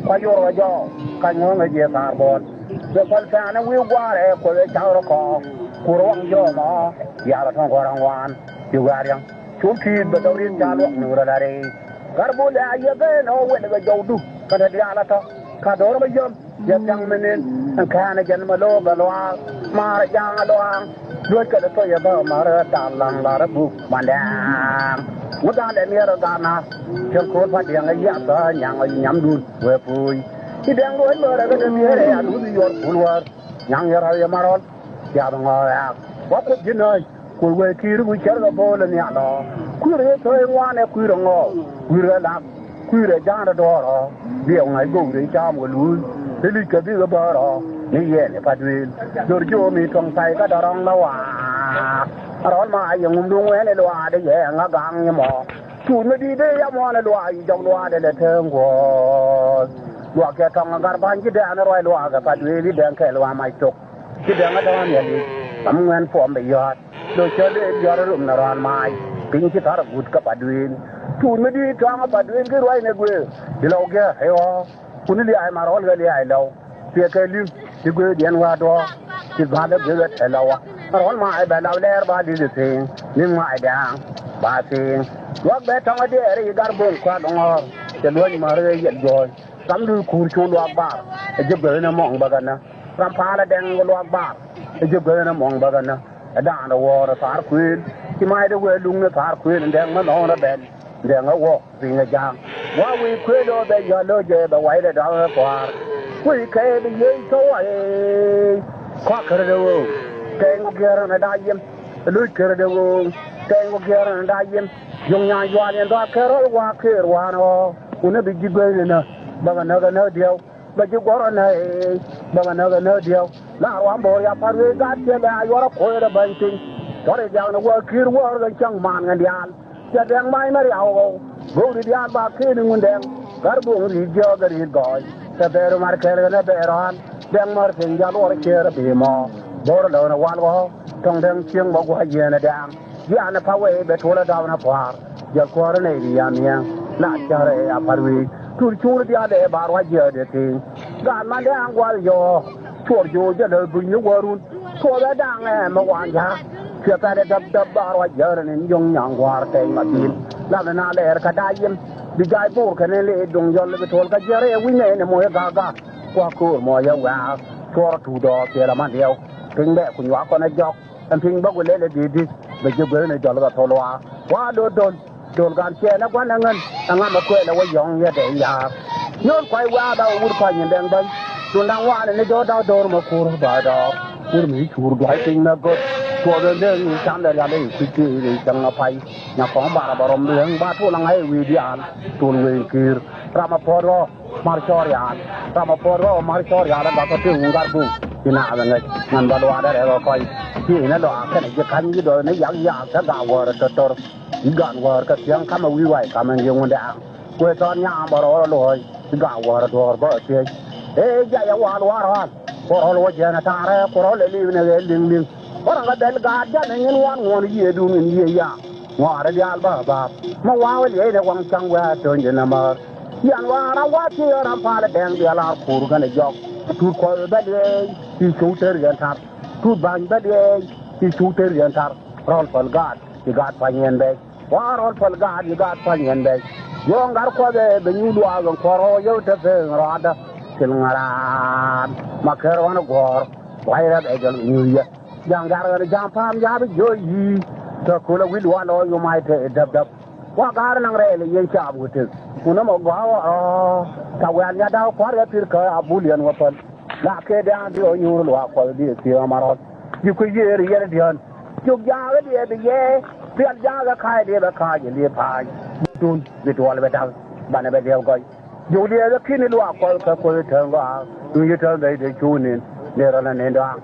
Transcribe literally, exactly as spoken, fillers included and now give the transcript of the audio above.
Kua yor kɛ jɔɔk ka nyuɔ̱ŋ ɛ jiɛ thaar bɔɔl. Bɛ päl pɛ̈ɛ̈n ɛ wi̱i̱ gua̱a̱r ɛ kueth ɛ cak rɔ kɔɔk. Kur waŋ jɔɔk mɔ ya̱r ɛ tɔ̱ŋ kuɔr aŋuan. Ci wiaar yɔ̱ŋ cur ki̱i̱t bɛ dɔ̱k ri̱t ca luɔk nuur ɛ la rɛy. Gat bul ɛ a yieth ɛn ɣöö wɛl kɛ jɔwdu kɛn te diaal ɛ tɔ̱. Ka do̱r bä yäm yɛ thiaŋ mi nin. Ɛn kɛ̈ɛ̈n ɛ jɛn mɛ lo̱o̱k bɛ luaak maar ɛ ja̱a̱ŋ ɛ luaak. Duec kɛ lɛ thɔy ɛ bä mär ɛ dal laŋ lar ɛ buk mandɛɛŋ. Ŋu dal ɛ miɛr ɛ dal na cäŋ ko̱o̱r pa diɛŋ ɛ yiath ɛ nyaŋ ɛ nyamdun wee puuy. Ci dɛŋ duec mär ɛ kɛ dee miɛr ɛ a luth ɛ yuɔr pul wär. Nyaŋ yɛ rɔ̱ yɛ marɔl. Ciath ŋɔɔk ɣɛɛk wa kuoth ji̱ nääc. Kuoth wee ki̱i̱r wi̱c cär kɛ bo̱o̱l ɛ nhial ɔ. Kui̱r ɛ thööc ŋuan ɛ kui̱r ɛ ŋɔɔk kui̱r ɛ lak. Kui̱r ɛ ja̱a̱n ɛ duɔ̱ɔ̱r ɔ. Biɛ ŋa̱c go̱o̱k rɛy caam kɛ luuth. Ɛ li̱c kɛ bikɛ bäär ɔ ni yɛn ɛ pa̱t duëël. Dor jiöömi tuɔ̱ŋ pay kä dɔ̱rɔ̱ŋ lä waak. Rɔl ma yɛ ŋumdu ŋuɛn ɛ luaak dee yɛ ŋa gaŋ yɛ mɔ. Tuut mi di̱i̱t dee yɛ muɔ̱ɔ̱n ɛ luaak yi jɔk luaak dee lɛ teŋ guɔ̱ɔ̱th. Luaak cɛ tɔ̱ŋ ɛ gar ba̱ny ji̱ dɛɛn ɛ ruac luaak ɛ pa̱t duëël i̱ dɛŋ kɛɛl wa mac thok. Ci dɛŋ ɛ tɔ̱ɔ̱n yɛ li̱c ram ŋuɛn puɔm bɛ yɔ̱a̱t. Lo cä dee yɔ̱a̱t ɛ rum ni rɔ̱a̱n maac. Piny ci thar ɛ guut kä pa̱t duëël. Tuut mi di̱i̱t tɔ̱ɔ̱ŋ ɛ pa̱t duëël ki ruac ni guëë. Di lɔw gɛ̱r ɛ ɣɔ̱ɔ̱k. Kun i̱ lia̱a̱ ma rɔ̱l kɛ lia̱a̱ lɔw. Thiɛ kɛ li̱w ti guëëdiɛn wäär duɔ̱ɔ̱r. Ti gua̱a̱th ɛ guëëk ɛ tɛl ɛ wa. Rɔ̱l ma ɛ bɛ law lɛɛr ba li̱th ɛ thi̱i̱ŋ ni ŋua̱a̱c dɛ̈ɛ̈ŋ ba thi̱i̱ŋ. Luak bɛ tɔ̱ŋ ɛ diɛɛr i̱ gar bo̱o̱ŋ kua̱r lɔŋɔ̱ɔ̱r. Cɛ luäny määr ɛ yɛl juɔ̱ɔ̱c. Ram luuc kuur cu luak bar ɛ ji̱ guëëth ni mɔŋ bäkɛ nä. Ram pa̱a̱l ɛ dɛŋ kɛ luak bar ɛ ji̱ guëëth ni mɔŋ bäkɛ nä. Ɛ da̱a̱n rɛ wuɔ̱ɔ̱r ɛ thaar kuëël ci ma̱a̱cdɛ wee luŋ ni thaar kuëël ɛn dɛŋ mi nɔ̱ɔ̱ŋ rɛ bɛl. Dɛŋ ɛ wuɔ̱k. Piny ɛ ja̱a̱ŋ. Wa wi̱i̱ kuëël ɣöö bɛ yɔ̱a̱ lo̱c ɛ bɛ wa̱cdɛ dɔ̱ŋ ɛ kua̱r. Wi̱i̱ kɛɛp i̱ yiëë cä wa̱i̱. Kɔak kärɛ dee ɣöö tɛɛny kɔ giɛɛr ɛn ɛ da̱a̱ yim. Lo̱c kärɛ dee ɣöö tɛɛny kɔ giɛɛr ɛn ɛ da̱a̱ yim. Yɔ̱ŋ nya̱a̱ŋ juaal yɛn dɔ̱a̱ kɛɛr rɔl wa̱a̱ këër wa̱a̱n ɣɔ̱ɔ̱. Wun ɛ bi ji̱ guäth ni nä bäkɛ näk ɛ näk diɛw. Bɛ ji̱ guɔ̱r ɛ näk ëë bäkɛ näk ɛ näk diɛw. La ruaam bo̱o̱r ya pa̱t wee gaat ciɛ lɛ a yuɔr ɛ koc rɛ bäny piny. Tɔ̱ rɛ diaak ni wäär ki̱i̱r wäär kɛ cäŋ maan ŋän diaal. Cɛ dɛŋ mac mɛ riaw ɣɔw. Go̱o̱ri diaal ba keni ŋun dɛŋ. Gat buŋ ri̱i̱t jiɔk kɛ ri̱i̱t gɔɔy. Cɛ bɛɛr mar kɛɛl kɛn ɛ bɛɛr ɣɔ̱a̱n. Dɛŋ mär thi̱n jal ɣɔr ciɛɛr ɛ bi̱i̱ mɔ. Bo̱r ɛ lä ɣän ɛ wal ɣɔ̱. Tɔ̱ŋ dɛŋ cieŋ bä gua̱c yieen ɛ dɛŋ. Jianɛ pa wee bɛ tuɔl ɛ dap nɛ pua̱a̱r. Jɔl kuäärä nɛy ri yam yɛŋ la cärɛ a pa̱t wi̱i̱. Tur cuŋni diaal ɛ ba ruac jiääk dee ti̱i̱ŋ. Gaat mandɛ aŋ gua̱l yɔɔk. Cuɔr jo̱o̱c jɛ lä buny ni wärun. Cuɔth ɛ da̱ŋ ɛmɛ wan ja̱a̱k. Cuɛ pɛl ɛ däp däp ba ruac jiääk rɛ ni yɔ̱ŋ nyaŋ gua̱a̱r tɛy ma bi̱i̱l. Lath ɛ na lɛɛr kä da̱a̱ yim. Bi ja̱a̱c bo̱o̱r kɛn ɛ lëë duŋ yɔl bi tuɔl kä jiɛr ɛ wi̱c nɛy ni moc ɛ ga̱a̱k ga̱a̱k. Kua̱r köör mɔ yɛ wɛ̈ɛ̈r. Cuɔr tuut ɔ piɛl ɛ man diɛw. Piny bɛ ku nyuak kɔn ɛ jɔk. Ɛn piny bä ku lɛl ɛ di̱i̱t di̱t bɛ ji̱ guäthni jɔl kɛ thol wa̱a̱. Wa̱a̱ do̱t do̱l do̱l gan ciɛ nɛ gua̱n ɛ ŋän. Ɛ ŋam ɛ kuɛl ɛ wä yɔ̱ŋ yɛ dee ya̱a̱r. Nyööl kua̱c wa̱a̱ bä wä wur kua̱c nyin dɛŋ bäny. Tun da̱ŋ wa̱a̱n ni jɔ̱ɔ̱t da̱k do̱r mɛ kur bä dɔɔr. Wur mi cuur dua̱c piny mɛ go̱t. Tuɔɔth ɛn dee ŋi̱i̱c cam dɛ rial ɛ kui̱c tëë rɛy cäŋ ɛ pay. Nya kɔ̱ŋ bar ɛ bä rɔm riäŋ ba tuɔl ɛ ŋa̱c ɛ wi̱i̱ diaal. Tuɔl wëë ki̱i̱r ram ɛ puɔ̱t rɔ̱. Mar cɔɔr yaal. Ram a puɔt rɔ mar cɔɔr yaal a gak kä tëë wun gar buŋ. Ci naath ɛ ŋäc ŋän bä luaak dee rɛɛk ɛ kɔc. Ci inɛ luaak kɛnɛ ji̱ ka̱ny ji̱ dɔɔth ni yak yaak kä gaak wäär ɛ tɔ̱tɔ̱r. Ci gaan wäär kä thiäŋ kamɛ wi̱i̱ wac kamɛ ji̱ ŋun dɛ aŋ. Kuëë thɔɔn nyaam bä rɔɔr ɛ lo̱o̱c. Ci gaak wäär ɛ duɔ̱ɔ̱r bä ɛ thiec. Ee jay ɛ waal wa̱a̱ rɔ̱a̱l. Ku rɔl wä jiɛn ɛ ta̱a̱rɛ ku rɔl ɛ li̱w ni ɣɛɛ li̱ŋ li̱ŋ. Bä ram kɛ bɛl gaat jamɛ nyin wan ŋuɔ̱n yiëëdun in yiëë yaak. Ŋɔaarä diaal bä baap. Mi wa̱a̱ wä liɛcnɛ waŋ ca̱ŋ wɛ̈ɛ̈r töny di nɛmär. Yan wa̱a̱ ram wa̱a̱ tiee ram palä dɛŋ diaal ar kuur kɛnɛ jɔk. Tuut kuɔth bä liɛɛc ci co̱w ter yɛn tar. Tuut ba̱ny bä liɛɛc ci co̱w ter yɛn tar. Rɔl päl gaat ci gaat pa̱ny yɛn bɛc. Wa̱a̱ rɔl päl gaat ci gaat pa̱ny yɛn bɛc. Yɔ̱ɔ̱ŋ gat kuɔth ɛ bɛ nyuuth luaak ɛn kuɔr ɣɔw yäk te pek ɛn rɔaadä. Cil ŋa̱raar ma ker ɣɔn ɛ guɔ̱ɔ̱r. Wa̱i̱ rɛp ɛ jɔl nyuuth yɛ. Ja̱ŋ jar ɣän ja̱ŋ pa̱a̱m ja̱a̱ bi jiööc yi̱i̱. Te köl a wi̱c luaal ɣɔw yom ay te däp däp. Wa ga̱a̱r naŋ rɛɛl ɛ yɛn caap wä tek. Kun ɛmɔ gɔaa ɣɔɔ. Ca wɛ̈ɛ̈l nyat da̱k kua̱r ɣä pir kä a bul yɛn wä päl. La kɛ dɛ̈ɛ̈ŋ bi ɣä nyuur luaak kuɔth bi ɛ thiee ɣä ma rɔ̱t. Ji̱ kui̱ yiëër yɛn diään. Cuk ja̱a̱k ɛ liɛɛp ɛ yɛ. Pial ja̱a̱k ɛ ka̱a̱c liɛɛp ɛ ka̱a̱c ɛ liɛɛp pa̱a̱c. Dun bi tuɔɔl bɛ da̱k. Banɛ bɛ liɛɛp gɔy. Jiök liɛɛp ɛ ki̱n i̱ luaak kuɔth kä kuoth i̱ tääŋ gɔaa. Duŋ yi tääŋ bɛ i̱ dee cuun in. Dee rɔl ɛ nen dɔaŋ.